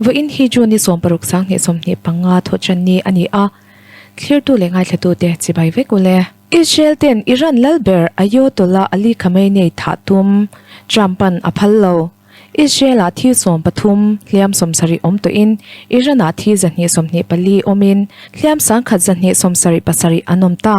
Vawiin hi June ni 16 2025 thawhchanni a ni a, thlirtu leh ngaithlatute chibai vek ule. Israel ten Iran lal ber Ayatollah Ali Khamenei thah tum Trump-a'n a phal lo. Israel-ah thi 13, hliam 70 awm tawhin Iran-ah thi 224 awmin hliam 1177 an awm ta.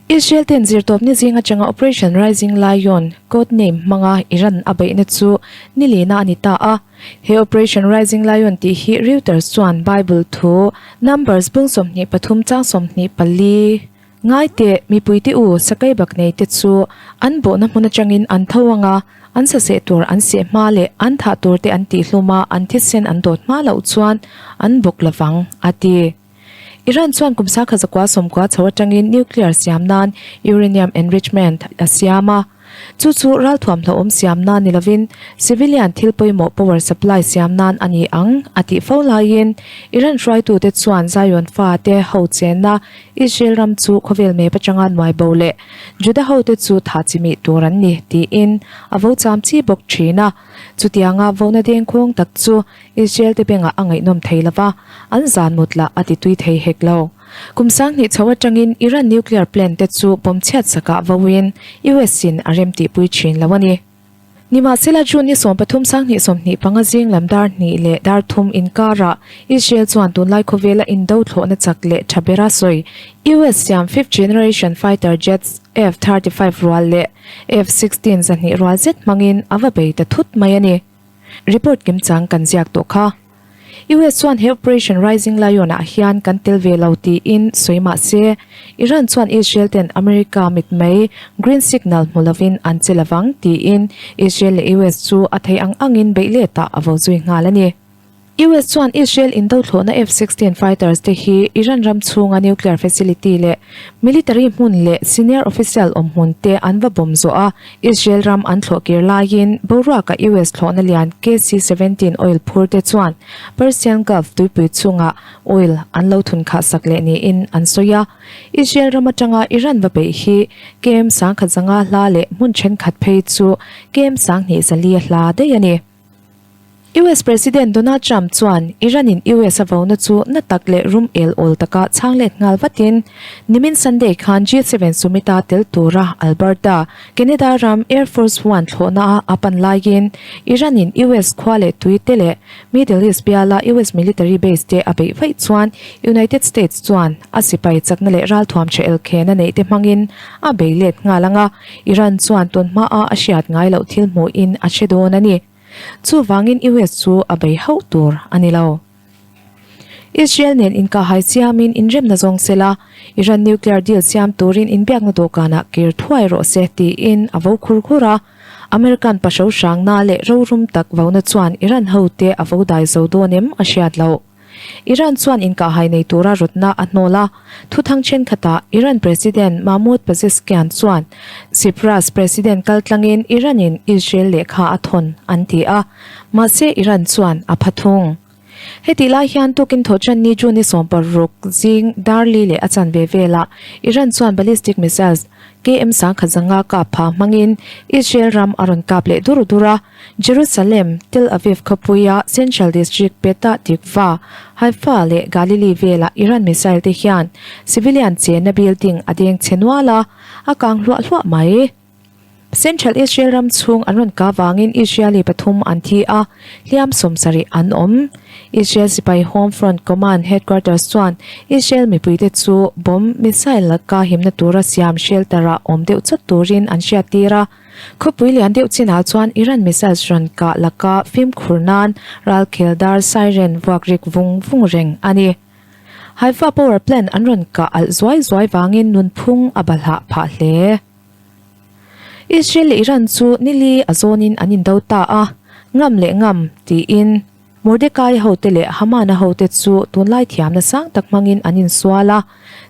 Israel ten zirtawpni zing atanga Operation Rising Lion, code name, hmanga Iran a beihna chu nilina a ni ta a. He Operation Rising Lion tih hi Reuters chuan Bible thu Numbers bung 23 chang 24 ngai teh mipuite u sakei bak nei te chu an bawhna hmun atangin an tho ang a, an saseh tur an seh hma leh an thah tur te an tihhlum a, an thisen an dawt hma loh chuan an bawk lovang, a ti. Iran chuan kum sakha zakua sawmkua chho atangin nuclear siam nan uranium enrichment a siam a. Chu chu ralthuam hlauhawm siam nan ni lovin civilian thil pawimawh power supply siam nan a ni ang a tih fo laiin Iran hruaitute chuan Zion fate ho chenna Israel ram chu khawvel map atanga nuai bo leh Juda hote chu thah chimih tur an ni tiin a vo cham chi bawk thin a. Chutianga vona dengkhawng tak chu Israel te bengah a ngaihnawm thei lo va, an zan mut lah a ti tui thei hek lo. Kum 2000 chho atangin Iran nuclear plant te chu bawm chhiat sakah vauin US in a rem tihpui thin lo a ni. Nimahsela June ni 13 2025 zing lam dar hnih leh dar thum inkarah Israel chuan tunlai khawvela indo thlawhna chak leh tha bera sawi US siam fifth generation fighter jets F-35 rual leh F-16 zahnih rual zet hmangin a va bei ta thut mai a ni. Report kimchang kan ziak tawh kha. US chuan he Operation Rising Lion ah hian kan tel ve lo tiin sawi mah se, Iran chuan Israel ten America mitmei green signal hmu lovin an che lovang tiin Israel leh US chu a thei ang angin beih letah a vo zui nghal a ni. US chuan Israel indo thlawhna F-16 fighters te hi Iran ram chhunga nuclear facility leh military hmun leh senior official awm hmun te an va bawm zawh a, Israel ram an thlawh kir laiin boruaka US thlawhna lian KC-17 oil phur te chuan Persian Gulf tuipui chungah oil an lo thun khah sak leh niin an sawi a. Israel ram atanga Iran va beih hi KM 1005 hla leh hmun thenkhat phei chu KM 2204 hla daih a ni. US President Donald Trump chuan Iran in US a vona chu na tak leh rum el awl taka chhang let nghal vatin nimin Sunday khan G7 Summit a tel tura Alberta, Canada ram Air Force One thlawhna a a pan laiin Iran in US khua leh tui te leh Middle East biala US military base te a beih vaih chuan United States chuan a sipai chakna leh ralthuam tha elkhena neih te hmangin a bei let nghal ang a, Iran chuan tun hmaa a hriat ngai loh thil hmuhin a hre dawn a ni. Chuvangin US chu a bei hauh tur a ni lo. Israel nen inkahhai siamin inremna zawng se la, Iran nuclear deal siam turin inbiakna dawhkanah kir thuai rawh se tiin a vo khur khur a. American pahro hrangna leh rorum tak vona chuan Iran hote a vo dai zo dawn em a hriat loh. Iran chuan inkahhai nei tura rawtna a hnawl a, thuthang thenkhatah Iran President Mahmoud Pezeshkian chuan Cyprus President kaltlangin Iran-in Israel lehkha a thawn an ti a, mahse Iran chuan a pha thung. Hetih lai hian tukin thawhtanni June ni 16 zing dar li leh a chanve velah Iran chuan ballistic missiles KM 1005 kap pha hmangin Israel ram a rawn kap leh dur dur a, Jerusalem, Tel Aviv khawpuia Central District Petah Tikva, Haifa leh Galilee vela Iran missile te hian civilian chenna building a deng chhe nual a, a kang hluah hluah mai. Central Israel ram chhung an rawn kah vangin Israeli pathum an thi a, hliam 70 an awm. Israel sipai Home Front Command Headquarters chuan Israel mipuite chu bomb, missile laka himna tura siam shelter-ah awm deuh chawt turin an hriattir a. Khawpui lian deuh chinah chuan Iran missiles rawn kah laka fimkhur nan ralkhel dar siren vuak rik vung vung reng a ni. Haifa power plant an rawn kah alh zuai zuai vangin nunphung a balhah phah hle. Israel leh Iran chu nili a zawnin an indo ta a, ngam leh ngam tiin Mordecai hote leh Hamana hote chu tunlai thiamna sang tak hmangin an insual a,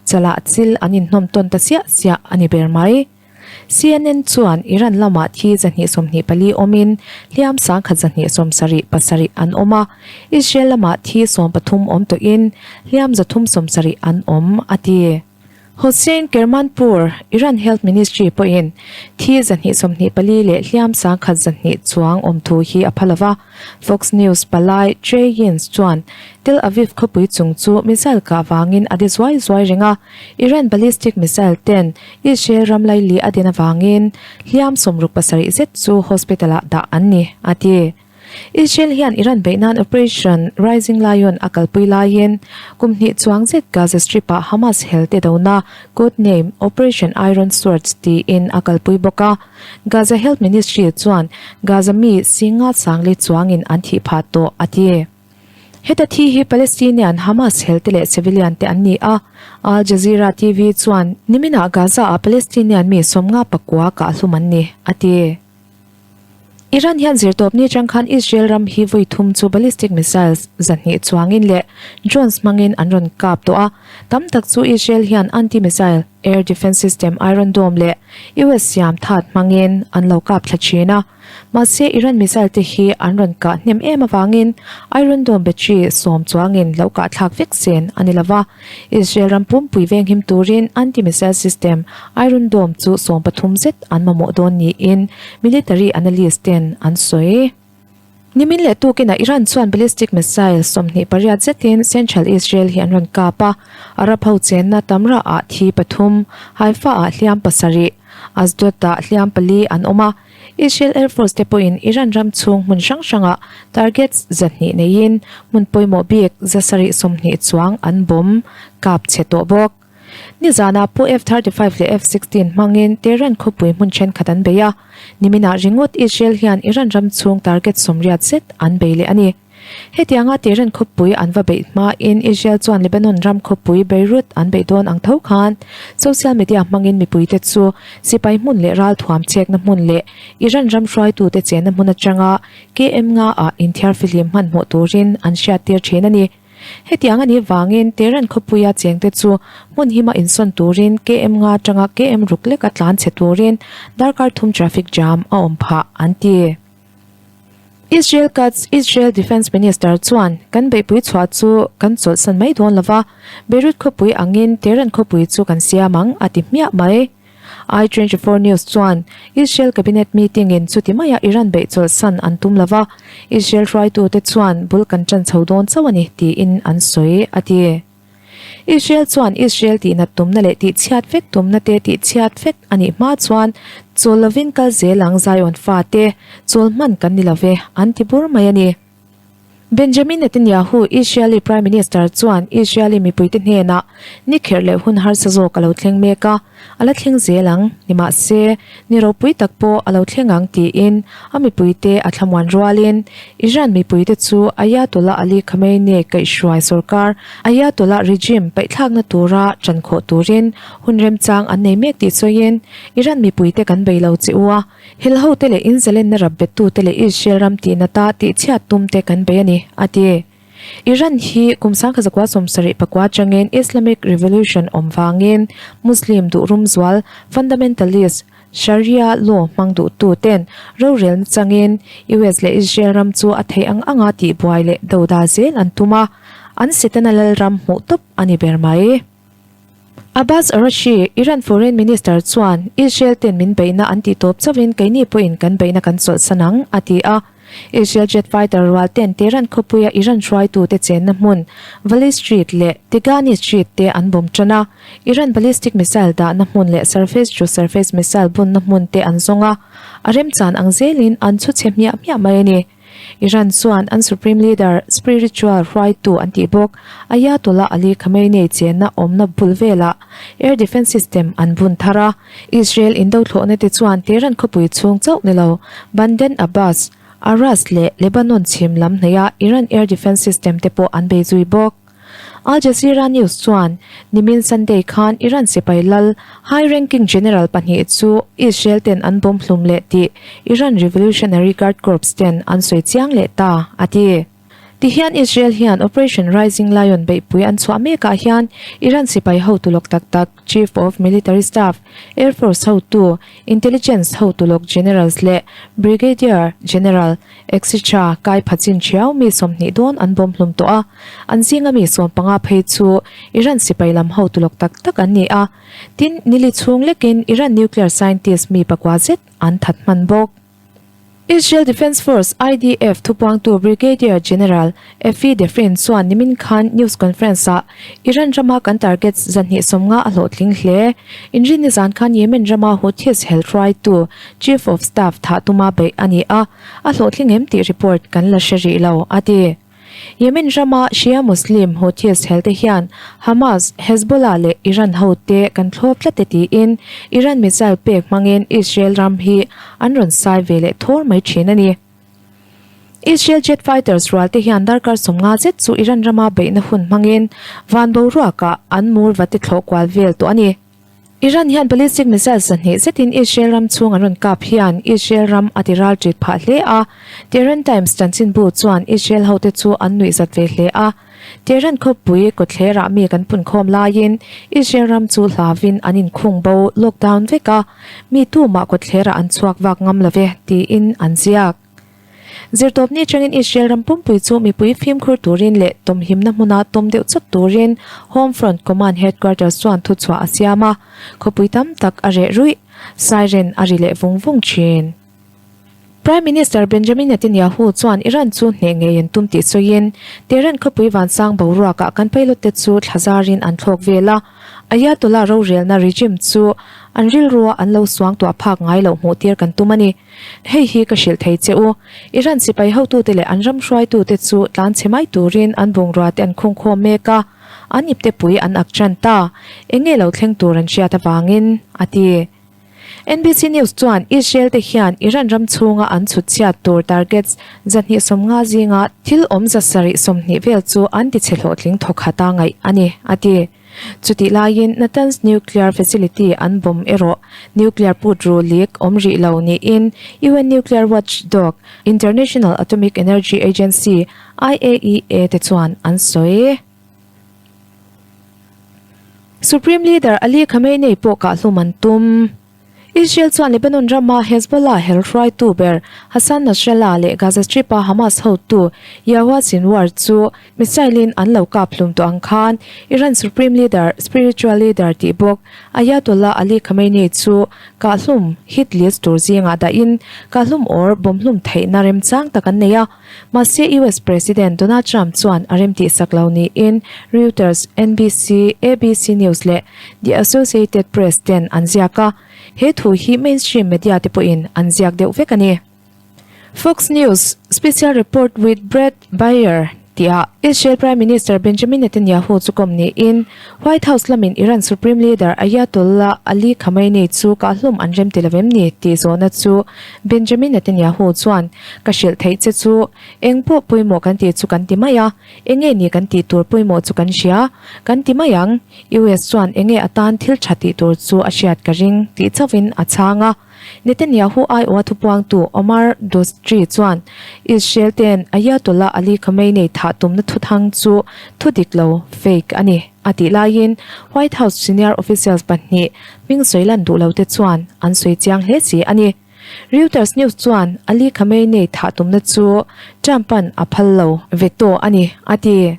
chalah chil an inhnawm tawn ta siah siah a ni ber mai. CNN chuan Iran lamah thi 224 awmin hliam 1277 an awm a, Israel lamah thi 13 awm tawhin hliam 370 an awm, a ti. Hossein Kermanpour, Iran Health Ministry pawhin thi 224 leh hliam sangkhat 200 chuang awm thu hi a pha lova. Fox News palai Trey Yingst chuan Tel Aviv khawpui chung chu missile kah vangin a de zuai zuai reng a, Iran ballistic missile ten Israel ram laili a den avangin hliam 67 zet chu hospital-ah dah an ni, a ti. Israel hian Iran beih nan Operation Rising Lion a kalpui laiin kum hnih chuang zet Gaza Strip-ah Hamas hel te dona code name Operation Iron Swords tiin a kalpui bawk a. Gaza Health Ministry chuan Gaza mi singa sangli chuangin an thih phah tawh a ti. Heta thi hi Palestinian Hamas hel te leh civilian te an ni a. Al Jazeera TV chuan niminah Gaza-ah Palestinian mi 59 kah hlum an ni a ti. Iran hian zirtawpni atang khan Israel ram hi vawi thum chu ballistic missiles 200 chuangin leh drones hmangin an rawn kap tawh a, tam tak chu Israel hian anti-missile air defence system Iron Dome leh US siam that hmangin an lo kap thla thin a. Mahse Iran missile te hi an rawn kah hnem em avangin Iron Dome battery 10 chuangin lo kah thlak vek sen a ni lova. Israel ram pumpui venghim turin anti-missile system Iron Dome chu 13 zet an mamawh dawn niin military analyst ten an sawi. Nimin leh tukinah Iran chuan ballistic missile 28 zetin central Israel hi an rawn kap a, Arab ho chenna Tamra ah thi pathum, Haifa ah hliam pasarih, Ashdod ah hliam pali an awm a. Israel Air Force te pawhin Iran ram chhung hmun hrang hrangah targets 200 neiin hmun pawimawh bik 720 chuang an bomb kap chhe tawh bawk. Nizanah pawh F-35 leh F-16 hmangin Tehran khawpui hmun thenkhat an bei a, niminah ringawt Israel hian Iran ram chhung target 80 zet an bei leh a ni. Hetianga Tehran khawpui an va beih hmain Israel chuan Lebanon ram khawpui Beirut an beih dawn ang tho khan social media hmangin mipuite chu sipai hmun leh ralthuam chekna hmun leh Iran ram hruaitute chenna hmun atanga KM nga ah inthiar fihlim hmanhmawh turin an hriattir thin a ni. Hetiang a nih vangin Tehran khawpuia chengte chu hmun hima insawn turin KM nga atanga KM ruk leka tlan chhe turin darkar thum traffic jam a awm phah an ti. Israel Katz, Israel Defence Minister chuan kan beihpui chhuah chu kan chawlhsan mai dawn lova, Beirut khawpui angin Tehran khawpui chu kan siam ang a ti hmiah mai. I 24 News chuan Israel Cabinet meeting in chuti maia Iran beih chawlhsan an tum lova, Israel hruaitute chuan bul kan ṭan chho dawn chauh a ni tiin an sawi a ti. Israel chuan Israel tihnat tumna leh tihchhiat vek tumna te tihchhiat vek a nih hma chuan chawl lovin kal zel ang Zion fate chawl hman kan ni love an ti bur mai a ni. Benjamin Netanyahu, Israeli Prime Minister chuan Israeli mipuite hnenah ni kherh leh hun harsa zawk a lo thleng mek a, a la thleng zel ang, nimahse, ni ropui tak pawh a lo thleng ang tiin a mipuite a thlamuan rualin Iran mipuite chu Ayatollah Ali Khamenei kaihhruai sorkar Ayatollah regime paihthlakna tura ṭan khawh turin hun remchang an nei mek tih sawiin Iran mipuite kan bei lo che u a, Helhote leh inzalenna rap bettute leh Israel ram tihnata tihchhiat tumte kan bei a ni, a ti. Iran hi kum 1974 atangin Islamic Revolution awm vangin Muslim duhrum zual, fundamentalist, Sharia law hmang duhtu ten rorelna changin US leh Israel ram chu a theih ang anga tihbuai leh doda zel an tum a, an Setana lalram hmuh tawp a ni ber mai. Abbas Araghchi, Iran Foreign Minister chuan Israel ten min beihna an tih tawp chauhin keini pawhin kan beihna kan chawlhsan ang, a ti a. Israel jet fighter rual ten Tehran khawpuia Iran hruaitute chenna hmun Vali Street leh Tigani Street te an bawm tan a. Iran ballistic missile dahna hmun leh surface-to-surface missile bunna hmun te an zawng a, a remchan ang zelin an chhu chhe hmiah hmiah mai a ni. Iran chuan an Supreme Leader, spiritual hruaitu an tih bawk, Ayatollah Ali Khamenei chenna awmna bul velah air defence system an bun thar a. Israel indothlawhna te chuan Tehran khawpui chhung chauh ni lo, Banden Abbas, Aras leh Lebanon chhim lam hnaih Iran air defence system te pawh an bei zui bawk. Al Jazeera News chuan nimin Sunday khan Iran sipai lal high ranking general pahnih chu Israel ten an bomb hlum leh tih Iran Revolutionary Guard Corps ten an sawi chiang leh ta, a ti. Tihian Israel hian Operation Rising Lion beihpui an chhuah mekah hian Iran sipai hotu lawk tak tak, Chief of Military Staff, Air Force hotu, Intelligence hotu lawk Generals leh Brigadier General etc. Kai phachin thiau mi 20 dawn an bawm hlum tawh a, an zinga mi 15 phei chu Iran sipai lam hotu lawk tak tak an ni a. Tin, nili chhung lekin Iran nuclear scientist mi pakua zet an that hman bawk. Israel Defense Force, IDF, thupuangtu Brigadier General Effie Defrin chuan nimin khan news conference-ah Iran rama kan targets 250 a hlawhtling hle. Inrinni zan khan Yemen rama Houthis hel hruaitu Chief of Staff thah tuma beih a ni a, a hlawhtling em tih report kan la hre rih lo, a ti. Yemen rama Shia Muslim Houthis helte hian Hamas, Hezbollah leh Iran hote kan thlawp tlat e tiin Iran missile pek hmangin Israel ram hi an rawn sai ve leh thawr mai thin a ni. Israel jet fighters rualte hian darkar 50 zet chu Iran rama beihna hun hmangin van boruakah an mur vate thlawh kual vel tawh a ni. Iran hian ballistic missile 200 zetin Israel ram chhung an rawn kap hian Israel ram a ti ral ṭit phah hle a. Tehran Times chanchinbu chuan Israel hote chu an nuih zat ve hle a. Tehran khawpui kawtthlerah mi kan punkhawm laiin Israel ram chu hlavin an inkhung bo, lockdown, vek a, mi tumah kawtthlerah an chhuak vak ngam lo ve, tiin an ziak. Zirtawpni atangin Israel ram pumpui chu mipui fimkhur turin leh tawmhimna hmuna tawm deuh chawt turin Home Front Command Headquarters chuan thuchhuah a siam a, khawpui tam tak a reh ruih, siren a ri leh vung vung thin. Prime Minister Benjamin Netanyahu chuan Iran chu hneh ngei an tum tih sawiin, Tehran khawpui vansang boruakah kan pilot te chu thla zarin an thlawk vel a, Ayatollah rorelna regime chu an rilrua an lo suangtuah phak ngai loh hmuhtir kan tum a ni. Hei hi ka hrilh thei che u, Iran sipai hotute leh an ram hruaitute chu tlan chhe mai turin an bungrua te an khungkhawm mek a, an ipte pui an ak tan ta, eng nge lo thleng tur an hriat avangin, a ti. NBC News chuan Israel te hian Iran ram chhunga an chhut chhiat tur targets 250 zinga thil awm 720 vel chu an tichhe hlawhtling thawkhat a ngaih a ni, a ti. Chutih laiin Natanz nuclear facility an bomb erawh nuclear put ru leak awm rih lo niin UN nuclear watchdog International Atomic Energy Agency, IAEA, te chuan an sawi. Supreme Leader Ali Khamenei pawh kahhlum an tum. Israel chuan Lebanon rama Hezbollah hel hruaitu ber Hassan Nasrallah leh Gaza Strip-a Hamas hotu Yahya Sinwar chu missile-in an lo kap hlum tawh ang khan Iran Supreme Leader, spiritual leader tih bawk Ayatollah Ali Khamenei chu kahhlum hit list tur zingah dahin kahhlum or bawmhlum theihna remchang tak an nei a. Mahse US President Donald Trump chuan a remtihsak lo niin Reuters, NBC, ABC News leh The Associated Press ten an ziak a, he thu hi mainstream media te pawhin an ziak deuh vek a ni. Fox News Special Report with Bret Baier tihah Israel Prime Minister Benjamin Netanyahu chu kawm niin White House lamin Iran Supreme Leader Ayatollah Ali Khamenei chu kahhlum an rem ti lo em ni tih zawhna chu Benjamin Netanyahu chuan ka hrilh theih che chu eng pawh pawimawh kan tih chu kan ti mai a, eng nge ni kan tih tur pawimawh chu kan hria kan ti mai ang. US chuan enge atan thil tha tih tur chu a hriat ka ring tih chauhin a chhang a. Netanyahu aiawha thupuangtu Omar Dostri chuan Israel ten Ayatollah Ali Khamenei thah tumna thuthang chu thu dik lo, fake, a ni a tih laiin White House senior officials pahnih hming sawi lan duh lo te chuan an sawi chiang hle si a ni. Reuters News chuan Ali Khamenei thah tumna chu Trump-a'n a phal lo, veto, a ni a ti.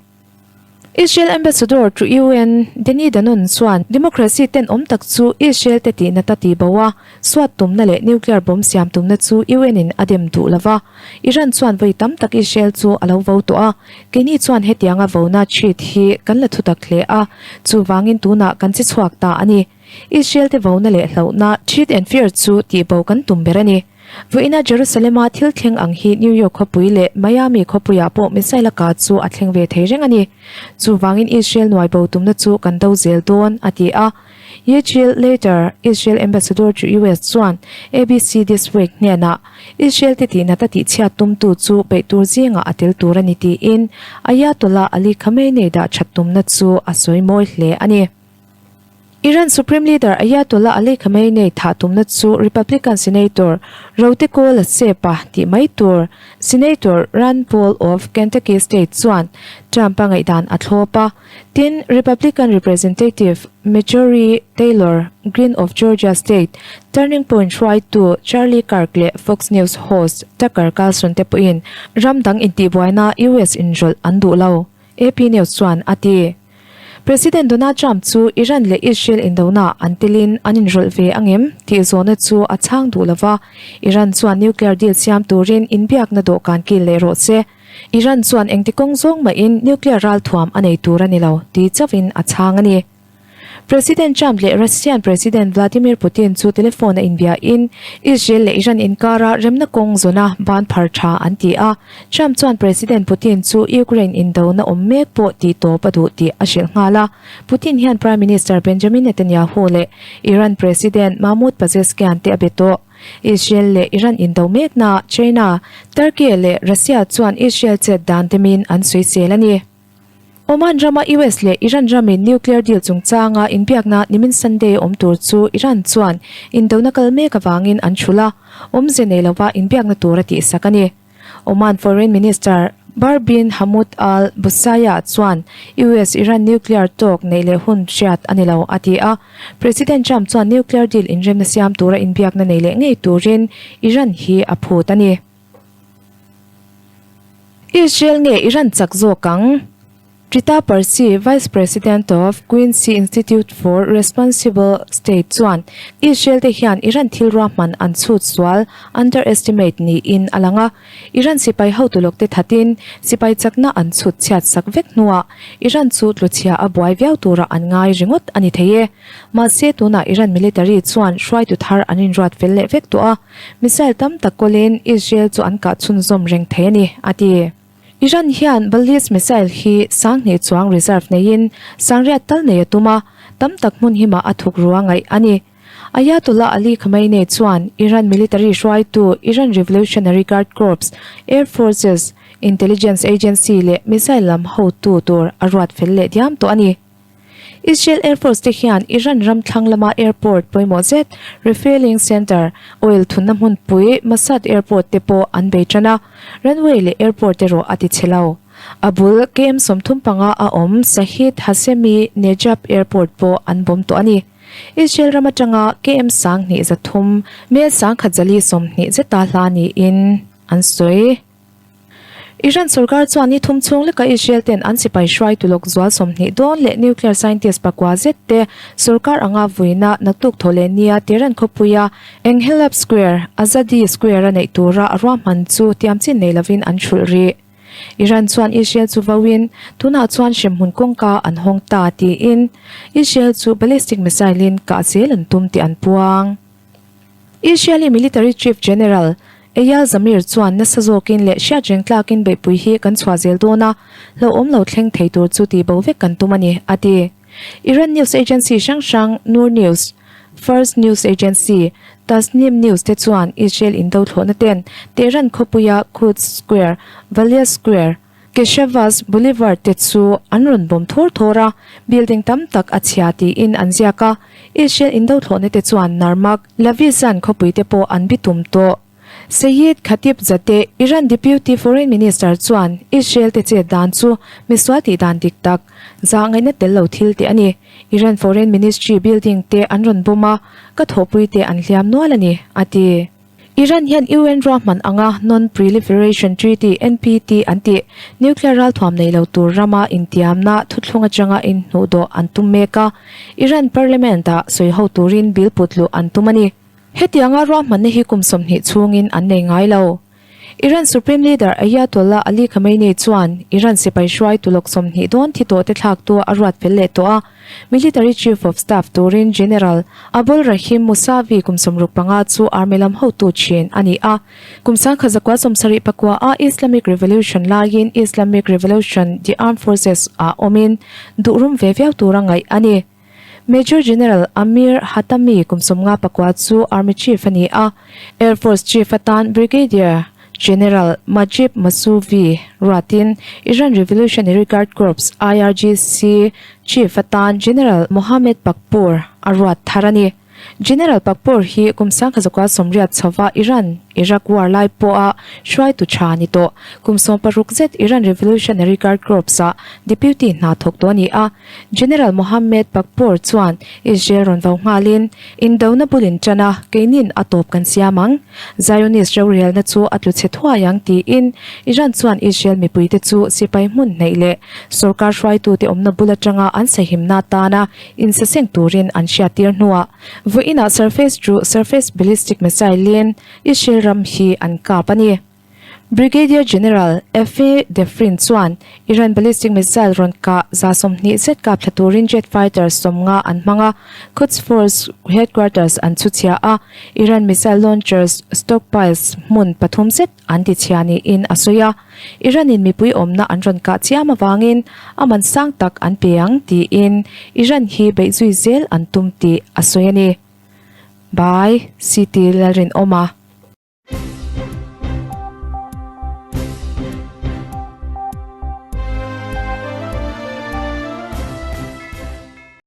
Israel Ambassador to UN, Danny Danon chuan democracy tenawm tak chu Israel te tihna ta ti bo a, suat tumna leh nuclear bomb siam tumna chu UN in a dem duh lova. Iran chuan vawi tam tak Israel chu a lo vo tawh a, keini chuan hetianga vona treat hi kan la thutak hle a, chuvangin tunah kan che chhuak ta a ni. Israel te vona leh hlauhna treat and fear chu tihbo kan tum ber a ni. Vawiina Jerusalem-a thil thleng ang hi New York khawpui leh Miami khawpuiah pawh missile a kah chu a thleng ve thei reng a ni. Chuvangin Israel nuai bo tumna chu kan do zel dawn, a ti a. Yechiel Leiter, Israel Ambassador to US chuan ABC This Week hnenah, Israel te tihnat a tihchhiat tumtu chu beih tur zingah a tel tur a ni tiin Ayatollah Ali Khamenei dah that tumna chu a sawi mawi hle a ni. Iran Supreme Leader Ayatollah Ali Khamenei thah tumna chu Republican Senator Rote Kawl a chep a tih mai tur. Senator Rand Paul of Kentucky State chuan Trump-a ngaihdan a thlawp a. Tin, Republican Representative Marjorie Taylor Greene of Georgia State, Turning Point hruaitu Charlie Kirk leh Fox News host Tucker Carlson te pawhin ram dang intihbuaina US inrawlh an duh lo, AP News chuan a ti. President Donald Trump chu Iran leh Israel indona an telin an inrawlh ve ang em tih zawhna chu a chhang duh lo va, Iran chuan nuclear deal siam turin inbiakna dawhkan kil leh rawh se. Iran chuan engti kawng zawng mahin nuclear ralthuam a nei tur a ni lo ti chauhin a chhang a ni. President Trump leh Russian President Vladimir Putin chu telephone a inbiain Israel leh Iran inkara remna kawng zawna ban phar tha an ti a. Trump chuan President Putin chu Ukraine indona awm mek pawh tih tawp a duh tih a hrilh nghal a. Putin hian Prime Minister Benjamin Netanyahu leh Iran President Mahmoud Pezeshkian te a be tawh. Israel leh Iran indo mekna China, Turkey leh Russia chuan Israel chet dan temin an sawisel a ni. Oman rama US leh Iran ramin nuclear deal chungchanga inbiakna nimin Sunday awm tur chu Iran chuan indona kal mek avangin an thulh a, awmze nei lova inbiakna tur a tihsak a ni. Oman Foreign Minister Bar bin Hamoud Al Busayyah chuan US-Iran nuclear talk neih leh hun hriat a ni lo a ti a. President Trump chuan nuclear deal inremna siam tura inbiakna nei leh ngei turin Iran hi a phut a ni. Israel nge Iran chak zawk ang? Trita Parsi, Vice President of Quincy Institute for Responsible State chuan Israel te hian Iran thil ruahman an chhut sual, underestimate, niin a lang a. Iran sipai hotu lawk te thatin sipai chakna an chhut chhiat sak vek hnuah Iran chu tluchhia a buai viau tura an ngai ringawt a ni thei e. Mahse tunah Iran military chuan hruaitu thar an inruat fel leh vek tawh a. Missile tam tak kawlin Israel chu an kah chhunzawm reng thei a ni, a ti. Iran hian ballistic missile hi sanghnih chuang reserve neiin sangriat tal nei a tum a, tam tak hmun himah a thuk rua ngaih a ni. Ayatollah Ali Khamenei chuan Iran military hruaitu Iran Revolutionary Guard Corps, Air Forces, Intelligence Agency leh missile lam hotu tur a ruat fel leh diam tawh a ni. Israel Air Force te hian Iran ram thlang lama airport pawimawh zet, refuelling centre, oil thunna hmunpui Masad Airport te pawh an bei tan a, runway leh airport erawh a ti chhe lo. A bul KM 35 a awm Shahid Hashemi Nejad Airport pawh an bawm tawh a ni. Israel ram atanga KM 2300, mel 1120 zeta hla niin an sawi. Iran sorkar chuan ni thum chhung leka Israel ten an sipai hruaitu lawk zual 20 dawn leh nuclear scientist pakua zet te sorkar anga vuina naktuk thaw leh nia Tehran khawpuia Enghelab Square, Azadi Square a neih tura a ruahman chu tiamchin nei lovin an hrulh rih. Iran chuan Israel chu vauin tunah chuan hremhmun kawngka an hawng ta tiin Israel chu ballistic missile in kah zel an tum tih an puang. Israeli Military Chief General Eyal Zamir chuan nasa zawkin leh hriatreng tlakin beihpui hi kan chhuah zel dawn a, hlauhawm lo thleng thei tur chu tih bo vek kan tum a ni, a ti. Iran news agency hrang hrang Noor News, Fars News Agency, Tasnim News te chuan Israel indo thlawhna ten Tehran khawpuia Quds Square, Valias Square, Keshavas Boulevard te chu an rawn bawm thawr thawr a, building tam tak a chhia tiin an ziak a. Israel indo thlawhna te chuan Narmak, Lavizan khawpui te pawh an bitum tawh. Seyid Khatibzadeh, Iran Deputy Foreign Minister chuan Israel te chet dan chu misual tih dan dik tak, zah ngaihna tel lo thil tih a ni. Iran Foreign Ministry building te an rawn bawm a, ka thawhpui te an hliam nual a ni, a ti. Iran hian UN ruahman anga Non-Proliferation Treaty, NPT, an tih, nuclear ralthuam nei lo tur rama intiamna thuthlung atanga inhnuhdawh an tum mek a, Iran Parliament-ah sawiho turin bill put luh an tum a ni. Hetianga ruahmanna hi kum 20 chhungin an nei ngai lo. Iran Supreme Leader Ayatollah Ali Khamenei chuan Iran sipai hruaitu lawk 20 dawn thi tawhte thlaktu a ruat fel leh tawh a, Military Chief of Staff turin General Abol Rahim Mousavi kum 65 chu army lam hotu thin a ni a. Kum 1979 a Islamic Revolution laiin Islamic Revolution the Armed Forces ah awmin duhrum ve viau tura ngaih a ni. Major General Amir Hatami kum 59 chu Army Chief a ni a, Air Force Chief atan Brigadier. General Majid Mousavi ruatin Iran Revolutionary Guard Corps, IRGC, chief atan General Mohammad Pakpour a ruat thar a ni. General Pakpour hi kum sangkhazuka sawmriat chhova Iran, Iraq war lai pawha hruaitu tha ni tawh. Kum 16 zet Iran Revolutionary Guard Corps-ah deputy hna thawk tawh a ni a. General Mohammad Pakpour chuan Israel rawn vau nghalin, Indona bulin tan a, keinin a tawp kan siam ang. Zionist rorelna chu a tlu chhe thuai ang tiin Iran chuan Israel mipuite chu sipai hmun hnaih leh sorkar hruaitute awmna bul atanga an sahimna atana insaseng turin an hriattir hnuah vawiinah surface to surface ballistic missile-in Israel ram hi an kap a ni. Brigadier General Effie Defrin chuan Iran ballistic missile rawn kah 120 zet kap thla turin jet fighters 50 an hmang a, Quds Force headquarters an chhu chhia a, Iran missile launchers stockpiles hmun pathum zet an ti chhia niin a sawi a. Iran-in mipui awmna an rawn kah chiam avangin a man sang tak an pe ang tiin Iran hi beih zui zel an tum tih a sawi a ni. By, CT Lalrinawma.